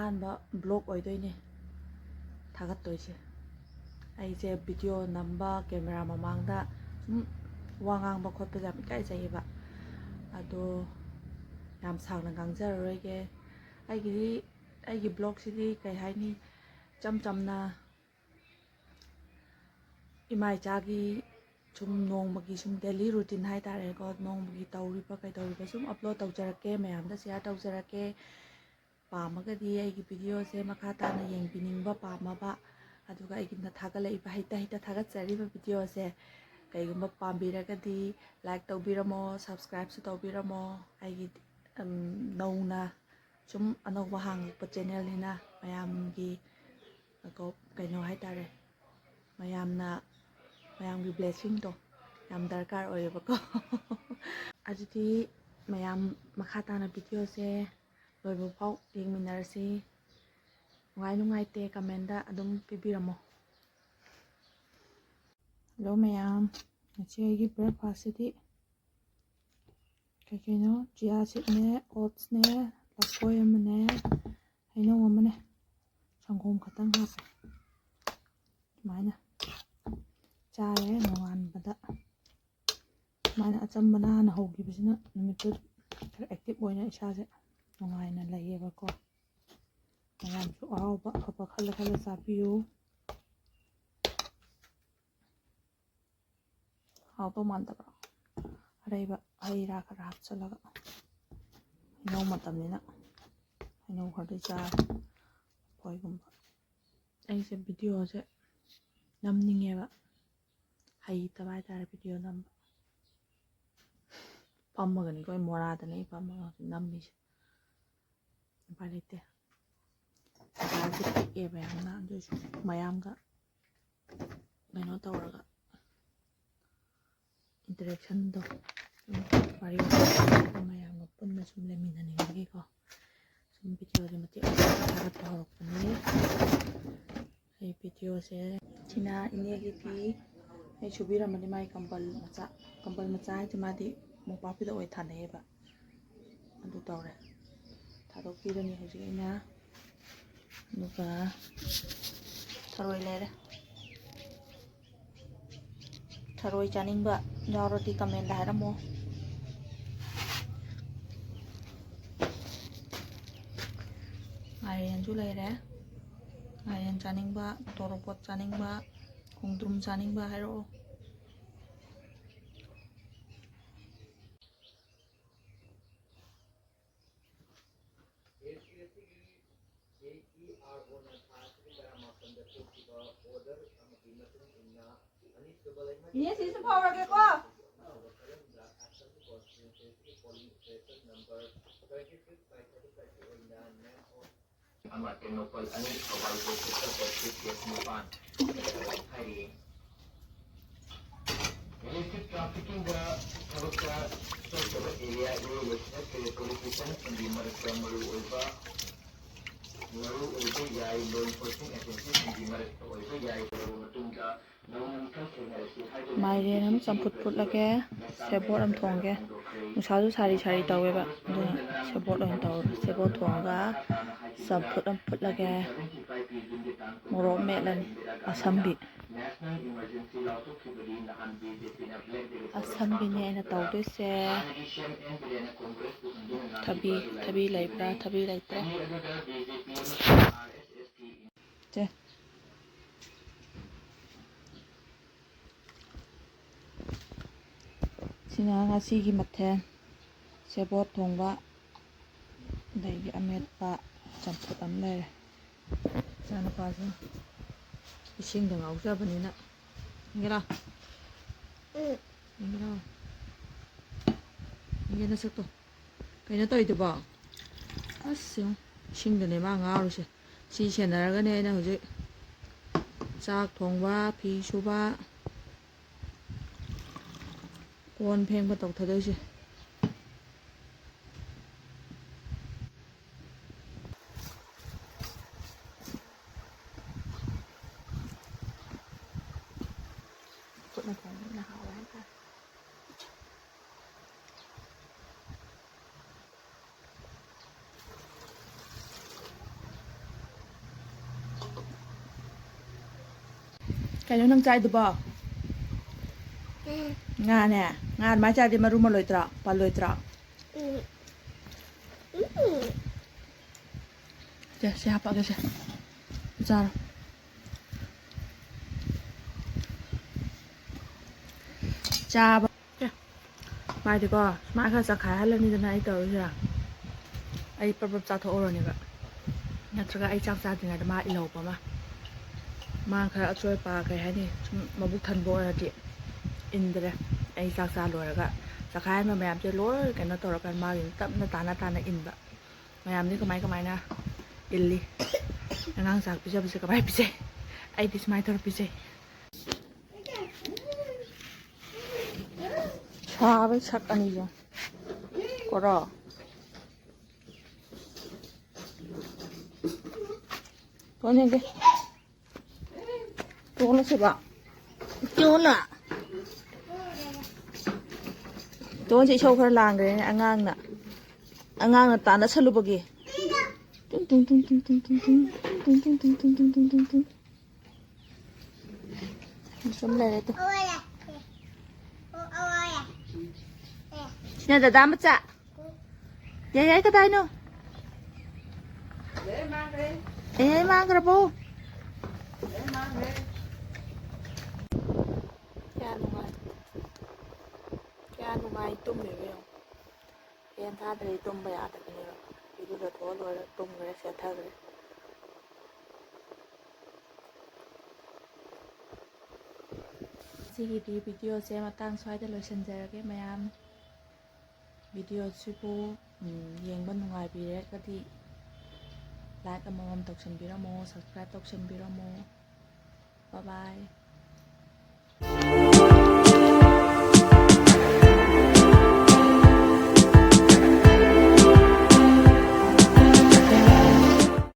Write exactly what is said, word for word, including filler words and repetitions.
ꯑꯍꯥꯟꯕ ꯕ꯭ꯂꯣꯛ ꯑꯣꯏꯗꯣꯏꯅꯦ ꯊꯥꯒꯠꯇꯣꯏꯁꯦ꯫ ꯑꯩꯁꯦ ꯚꯤꯗꯤꯑꯣ ꯅꯝꯕ, ꯀꯦꯃꯦꯔꯥ ꯃꯃꯥꯡꯗ ꯁꯨꯝ ꯋꯥ ꯉꯥꯡꯕ ꯈꯣꯠꯄꯁꯦ ꯌꯥꯝ ꯏꯀꯥꯏꯖꯩꯌꯦꯕ꯫ ꯑꯗꯣ ꯌꯥꯝ ꯁꯥꯡꯅ ꯉꯥꯡꯖꯔꯔꯣꯏꯒꯦ꯫ ꯑꯩꯒꯤꯗꯤ, ꯑꯩꯒꯤ ꯕ꯭ꯂꯣꯛꯁꯤꯗꯤ ꯀꯩ ꯍꯥꯏꯅꯤ, ꯏꯆꯝ ꯆꯝꯅ ꯏꯃꯥ ꯏꯆꯥꯒꯤ ꯁꯨꯝ ꯅꯣꯡꯃꯒꯤ ꯁꯨꯝ ꯗꯦꯂꯤ ꯔꯨꯇꯤꯟ ꯍꯥꯏꯇꯥꯔꯦꯀꯣ, ꯅꯣꯡꯃꯒꯤ ꯇꯧꯔꯤꯕ ꯀꯩꯗꯧꯔꯤꯕ ꯁꯨꯝ ꯑꯞꯂꯣꯗ ꯇꯧꯖꯔꯛꯀꯦ, ꯃꯌꯥꯝꯗ ꯁꯤꯌꯥꯔ ꯇꯧꯖꯔꯛꯀꯦ꯫ ꯄꯥꯝꯃꯒꯗꯤ ꯑꯩꯒꯤ ꯚꯤꯗꯤꯑꯣꯁꯦ ꯃꯈꯥ ꯇꯥꯅ ꯌꯦꯡꯕꯤꯅꯤꯡꯕ ꯄꯥꯝꯃꯕ, ꯑꯗꯨꯒ ꯑꯩꯒꯤꯅ ꯊꯥꯒꯠꯂꯛꯏꯕ ꯍꯩꯇ ꯍꯩꯇ ꯊꯥꯒꯠꯆꯔꯤꯕ ꯚꯤꯗꯤꯑꯣꯁꯦ ꯀꯩꯒꯨꯝꯕ ꯄꯥꯝꯕꯤꯔꯒꯗꯤ ꯂꯥꯏꯛ ꯇꯧꯕꯤꯔꯝꯃꯣ, ꯁꯕꯁꯀ꯭ꯔꯥꯏꯕꯁꯨ ꯇꯧꯕꯤꯔꯝꯃꯣ꯫ ꯑꯩꯒꯤ, ꯎꯝ, ꯅꯧꯅ ꯁꯨꯝ ꯑꯅꯧꯕ ꯍꯥꯡꯉꯛꯄ ꯆꯦꯅꯦꯜꯅꯤꯅ ꯃꯌꯥꯝꯒꯤ ꯀꯣ-, ꯀꯩꯅꯣ ꯍꯥꯏꯇꯥꯔꯦ, ꯃꯌꯥꯝꯅ, ꯃꯌꯥꯝꯒꯤ ꯕ꯭ꯂꯦꯁꯤꯡꯗꯣ ꯌꯥꯝ ꯗꯔꯀꯥꯔ ꯑꯣꯏꯌꯦꯕꯀꯣ꯫ ꯑꯗꯨꯗꯤ ꯃꯌꯥꯝ ꯃꯈꯥ ꯇꯥꯅ ꯚꯤꯗꯤꯑꯣꯁꯦ ꯂꯣꯏꯕ ꯐꯥꯎ ꯌꯦꯡꯃꯤꯟꯅꯔꯁꯤ꯫ ꯅꯨꯡꯉꯥꯏ ꯅꯨꯡꯉꯥꯏꯇꯦ ꯀꯃꯦꯟꯗ ꯑꯗꯨꯝ ꯄꯤꯕꯤꯔꯝꯃꯣ꯫ ꯍꯜꯂꯣ ꯃꯌꯥꯝ, ꯉꯁꯤ ꯑꯩꯒꯤ ꯕ꯭ꯔꯦꯛꯐꯥꯁꯁꯤꯗꯤ ꯀꯩ ꯀꯩꯅꯣ, ꯆꯤꯌꯥ ꯁꯤꯗꯅꯦ, ꯑꯣꯠꯁꯅꯦ, ꯂꯐꯣꯏ ꯑꯃꯅꯦ, ꯍꯩꯅꯧ ꯑꯃꯅꯦ, ꯁꯪꯒꯣꯝ ꯈꯛꯇꯪ ꯍꯥꯞꯄꯦ꯫ ꯁꯨꯃꯥꯏꯅ ꯆꯥꯔꯦ ꯅꯣꯡꯉꯥꯟꯕꯗ꯫ ꯁꯨꯃꯥꯏꯅ ꯑꯆꯝꯕꯅ ꯍꯥꯟꯅ ꯍꯧꯈꯤꯕꯁꯤꯅ ꯅꯨꯃꯤꯠꯇꯨ ꯈꯔ ꯑꯦꯛꯇꯤꯚ ꯑꯣꯏꯅ ꯏꯁꯥꯁꯦ ꯅꯨꯡꯉꯥꯏꯅ ꯂꯩꯌꯦꯕꯀꯣ꯫ ꯃꯌꯥꯝꯁꯨ ꯑꯍꯥꯎꯕ ꯑꯐꯕ ꯈꯜꯂ ꯈꯜꯂ ꯆꯥꯕꯤꯌꯨ꯫ ꯍꯥꯎꯗꯧ ꯃꯥꯟꯗꯕ꯭ꯔꯣ? ꯑꯔꯩꯕ ꯍꯩ ꯔꯥ ꯈꯔ ꯍꯥꯞꯆꯤꯜꯂꯒ, ꯍꯩꯅꯧ ꯃꯇꯝꯅꯤꯅ ꯍꯩꯅꯧ ꯈꯔꯗꯤ ꯆꯥꯔꯦ, ꯂꯐꯣꯏꯒꯨꯝꯕ꯫ ꯑꯩꯁꯦ ꯚꯤꯗꯤꯑꯣꯁꯦ ꯅꯝꯅꯤꯡꯉꯦꯕ, ꯍꯩꯇꯕ ꯍꯥꯏꯇꯥꯔꯦ ꯚꯤꯗꯤꯑꯣ ꯅꯝꯕ꯫ ꯐꯝꯃꯒꯅꯤꯀꯣ ꯑꯩ ꯃꯣꯔꯥꯗꯅꯦ ꯑꯩ ꯐꯝꯃꯒ ꯍꯧꯖꯤꯛ ꯅꯝꯃꯤꯁꯦ꯫ ꯎꯄꯥꯏ ꯂꯩꯇꯦ꯫ ꯖꯒꯥꯁꯦ ꯄꯤꯛꯑꯦꯕ ꯌꯥꯝꯅ, ꯑꯗꯨꯏꯁꯨ ꯃꯌꯥꯝꯒ ꯀꯩꯅꯣ ꯇꯧꯔꯒ, ꯏꯟꯇꯔꯦꯛꯁꯟꯗꯣ, ꯁꯨꯝ ꯋꯥꯔꯤ ꯋꯥꯇꯥꯏ ꯃꯌꯥꯝꯒ ꯄꯨꯟꯅ ꯁꯨꯝ ꯂꯩꯃꯤꯟꯅꯅꯤꯡꯕꯒꯤꯀꯣ, ꯁꯨꯝ ꯚꯤꯗꯤꯑꯣꯁꯦ ꯃꯇꯦꯛ ꯃꯇꯦꯛ ꯊꯥꯒꯠꯄ ꯍꯧꯔꯛꯄꯅꯤ꯫ ꯑꯩ ꯚꯤꯗꯤꯑꯣꯁꯦ ꯁꯤꯅ ꯏꯅꯦꯒꯤ ꯐꯤ, ꯑꯩ ꯁꯨꯕꯤꯔꯝꯕꯅꯤ꯫ ꯃꯥꯒꯤ ꯀꯝꯕꯜ ꯃꯆꯥ, ꯀꯝꯕꯜ ꯃꯆꯥ ꯍꯥꯏꯁꯦ ꯃꯥꯗꯤ ꯃꯣꯝꯄꯥꯛ ꯐꯤꯗꯛ ꯑꯣꯏ ꯊꯥꯅꯩꯌꯦꯕ꯫ ꯑꯗꯨ ꯇꯧꯔꯦ, ꯊꯥꯗꯣꯛꯄꯤꯔꯅꯤ ꯍꯧꯖꯤꯛ ꯑꯩꯅ꯫ ꯑꯗꯨꯒ ꯊꯔꯣꯏ ꯂꯩꯔꯦ꯫ ꯊꯔꯣꯏ ꯆꯥꯅꯤꯡꯕ ꯌꯥꯎꯔꯗꯤ comment ꯍꯥꯏꯔꯝꯃꯣ꯫ ꯃꯥꯏꯔꯦꯟꯁꯨ ꯂꯩꯔꯦ꯫ ꯃꯥꯏꯔꯦꯟ ꯆꯥꯅꯤꯡꯕ, ꯇꯣꯔꯣꯕꯣꯠ ꯆꯥꯅꯤꯡꯕ, ꯈꯣꯡꯗ꯭ꯔꯨꯝ ꯆꯥꯅꯤꯡꯕ ꯍꯥꯏꯔꯛꯑꯣ꯫ ꯏꯅꯦ, ꯁꯤꯁꯨ ꯐꯥꯎꯔꯒꯦꯀꯣ꯫ ꯑꯃ ꯇꯦꯡꯅꯧꯄꯜ ꯑꯅꯤ, ꯊꯧꯕꯥꯜ ꯀꯦꯁ ꯅꯤꯄꯥꯟ ꯍꯥꯏꯔꯤ꯫ Illicit trafficking ꯗ ꯊꯕꯛꯇ ꯆꯠꯇꯕ area ꯏꯔꯣꯏꯕꯁꯤꯅ ꯇꯦꯂꯤꯀꯣꯝꯃ꯭ꯌꯨꯅꯤꯀꯦꯁꯟꯁꯤꯡꯒꯤ ꯃꯔꯛꯇ ꯃꯔꯨꯑꯣꯏꯕ, ꯃꯔꯨꯑꯣꯏꯕ ꯌꯥꯏ, law enforcement agency ꯁꯤꯡꯒꯤ ꯃꯔꯛꯇ ꯑꯣꯏꯕ ꯌꯥꯏ꯫ ꯇꯧꯔꯕ ꯃꯇꯨꯡꯗ ꯅꯧꯅ ꯃꯤꯈꯜ ꯊꯦꯡꯅꯔꯁꯤ ꯍꯥꯏꯗꯨꯅ ꯃꯥꯏꯔꯦꯟ ꯑꯃ ꯆꯝꯐꯨꯠ ꯐꯨꯠꯂꯒꯦ, ꯁꯦꯕꯣꯠ ꯑꯃ ꯊꯣꯡꯒꯦ꯫ ꯅꯨꯡꯁꯥꯁꯨ ꯁꯥꯔꯤ ꯁꯥꯔꯤ ꯇꯧꯋꯦꯕ, ꯑꯗꯨꯅ ꯁꯦꯕꯣꯠ ꯑꯣꯏꯅ ꯇꯧꯔꯦ꯫ ꯁꯦꯕꯣꯠ ꯊꯣꯡꯉꯒ ꯆꯝꯐꯨꯠ ꯑꯃ ꯐꯨꯠꯂꯒꯦ, ꯃꯣꯔꯣꯛ ꯃꯦꯠꯂꯅꯤ, ꯑꯁꯝꯕꯤ꯫ ꯑꯁꯝꯕꯤꯅꯦ ꯑꯩꯅ ꯇꯧꯗꯣꯏꯁꯦ꯫ ꯊꯕꯤ, ꯊꯕꯤ ꯂꯩꯕ꯭ꯔꯥ? ꯊꯕꯤ ꯂꯩꯇ꯭ꯔꯦ꯫ ꯁꯦ꯫ ꯁꯤꯅ ꯉꯁꯤꯒꯤ ꯃꯊꯦꯜ꯫ ꯁꯦꯕꯣꯠ ꯊꯣꯡꯕ, ꯑꯗꯒꯤ ꯑꯃꯦꯠꯄ, ꯆꯝꯐꯨꯠ ꯑꯃ ꯂꯩꯔꯦ꯫ ꯏꯆꯥꯅꯨꯄꯥꯁꯨ ꯏꯁꯤꯡꯗ ꯉꯥꯎꯖꯕꯅꯤꯅ꯫ ꯌꯦꯡꯒꯦꯔꯥ? ꯌꯦꯡꯒꯦꯔꯥ? ꯌꯦꯡꯒꯦ ꯅꯁꯛꯇꯣ꯫ ꯀꯩꯅꯣ ꯇꯧꯔꯤꯗꯨꯕꯣ? ꯑꯁ, ꯌꯦꯡꯉꯨ꯫ ꯏꯁꯤꯡꯗꯅꯦ ꯃꯥ ꯉꯥꯎꯔꯤꯁꯦ꯫ ꯁꯤ ꯁꯦꯟꯅꯔꯒꯅꯦ ꯑꯩꯅ ꯍꯧꯖꯤꯛ ꯆꯥꯛ ꯊꯣꯡꯕ, ꯐꯤ ꯁꯨꯕ, ꯀꯣꯟ ꯐꯦꯡꯕ ꯇꯧꯊꯗꯣꯏꯁꯦ꯫ ꯈꯨꯠꯅ ꯊꯣꯡꯕꯅ ꯍꯥꯎꯋꯦ ꯍꯥꯏꯇꯥꯔꯦ꯫ ꯀꯩꯅꯣ ꯅꯪ ꯆꯥꯏꯗꯨꯕꯣ? ꯉꯥꯅꯦ? ꯉꯥ ꯑꯗꯨꯃꯥꯏꯅ ꯆꯥꯗꯤ ꯃꯔꯨ ꯃꯜꯂꯣꯏꯗ꯭ꯔꯣ? ꯄꯜꯂꯣꯏꯗ꯭ꯔꯣ? ꯁꯦ, ꯁꯤ ꯍꯥꯄꯛꯑꯒꯦ ꯁꯦ꯫ ꯆꯥꯔꯣ꯫ ꯆꯥꯕ꯫ ꯁꯦ꯫ ꯃꯥꯗꯤꯀꯣ, ꯁꯨꯃꯥꯏꯅ ꯈꯔ ꯆꯈꯥꯏꯍꯜꯂꯅꯤꯗꯅ ꯑꯩ ꯇꯧꯔꯤꯁꯦ꯫ ꯑꯩ ꯄ꯭ꯔꯞ ꯄ꯭ꯔꯞ ꯆꯥꯊꯣꯛꯎꯔꯅꯦꯕ꯫ ꯅꯠꯇ꯭ꯔꯒ ꯑꯩ ꯆꯥꯛ ꯆꯥꯗ꯭ꯔꯤꯉꯩꯗ ꯃꯥ ꯏꯜꯍꯧꯕ ꯑꯃ꯫ ꯃꯥ ꯈꯔ ꯑꯆꯣꯏ ꯑꯄꯥ ꯀꯩ ꯍꯥꯏꯅꯤ, ꯁꯨꯝ ꯃꯕꯨꯛ ꯊꯟꯕ ꯑꯣꯏꯔꯗꯤ ꯏꯟꯗ꯭ꯔꯦ꯫ ꯑꯩ ꯆꯥꯛ ꯆꯥ ꯂꯣꯏꯔꯒ ꯆꯈꯥꯏꯍꯟꯕ ꯃꯌꯥꯝꯁꯦ ꯂꯣꯏ ꯀꯩꯅꯣ ꯇꯧꯔꯀꯥꯟꯗ ꯃꯥꯒꯤ ꯇꯞꯅ ꯇꯥꯅ ꯇꯥꯅ ꯏꯟꯕ꯫ ꯃꯌꯥꯝꯗꯤ ꯀꯃꯥꯏ ꯀꯃꯥꯏꯅ ꯏꯜꯂꯤ? ꯑꯉꯥꯡ ꯆꯥꯛ ꯄꯤꯖꯕꯁꯦ ꯀꯃꯥꯏ ꯄꯤꯖꯩ? ꯑꯩꯗꯤ ꯁꯨꯃꯥꯏꯅ ꯇꯧꯔ ꯄꯤꯖꯩ꯫ ꯁꯥꯕꯩ ꯁꯛ ꯑꯅꯤꯁꯦ꯫ ꯀꯣꯔꯣ꯫ ꯀꯣꯟ ꯌꯦꯡꯒꯦ꯫ ꯇꯣꯟꯂꯣ ꯁꯤꯕꯣ? ꯇꯣꯟꯂꯣ? ꯇꯣꯟꯁꯦ ꯏꯁꯧ ꯈꯔ ꯂꯥꯡꯈ꯭ꯔꯦꯅꯦ ꯑꯉꯥꯡꯅ꯫ ꯑꯉꯥꯡꯅ ꯇꯥꯟꯅꯁꯜꯂꯨꯕꯒꯤ꯫ ꯇꯨꯡ, ꯇꯨꯡ, ꯇꯨꯡ꯫ ꯁꯨꯝ ꯂꯩꯔꯦ ꯇꯨ꯫ ꯁꯤꯅ ꯗꯗꯥ ꯃꯆꯥ꯫ ꯌꯥꯏ, ꯌꯥꯏ, ꯀꯗꯥꯏꯅꯣ? ꯌꯥꯏ, ꯃꯥꯡꯈ꯭ꯔꯕꯣ? ꯀꯌꯥ ꯅꯨꯡꯉꯥꯏ, ꯀꯌꯥ ꯅꯨꯡꯉꯥꯏ ꯇꯨꯝꯃꯦꯕ ꯌꯦꯡꯉꯣ꯫ ꯐꯦꯟ ꯊꯥꯗ꯭ꯔꯗꯤ ꯇꯨꯝꯕ ꯌꯥꯗꯕꯅꯦꯕ꯫ ꯏꯔꯨꯖꯊꯣꯛꯑ ꯂꯣꯏꯔ ꯇꯨꯝꯈ꯭ꯔꯦ, ꯁꯦꯠꯊꯈ꯭ꯔꯦ꯫ ꯁꯤꯒꯤꯗꯤ ꯚꯤꯗꯤꯑꯣꯁꯦ ꯃꯇꯥꯡ ꯁ꯭ꯋꯥꯏꯗ ꯂꯣꯏꯁꯤꯟꯖꯔꯒꯦ ꯃꯌꯥꯝ꯫ ꯚꯤꯗꯤꯑꯣꯁꯤꯕꯨ, ꯎꯝ, ꯌꯦꯡꯕ ꯅꯨꯡꯉꯥꯏꯕꯤꯔꯒꯗꯤ like ꯑꯃꯃꯝ ꯇꯧꯁꯟꯕꯤꯔꯝꯃꯣ, subscribe ꯇꯧꯁꯟꯕꯤꯔꯝꯃꯣ꯫ Bye bye꯫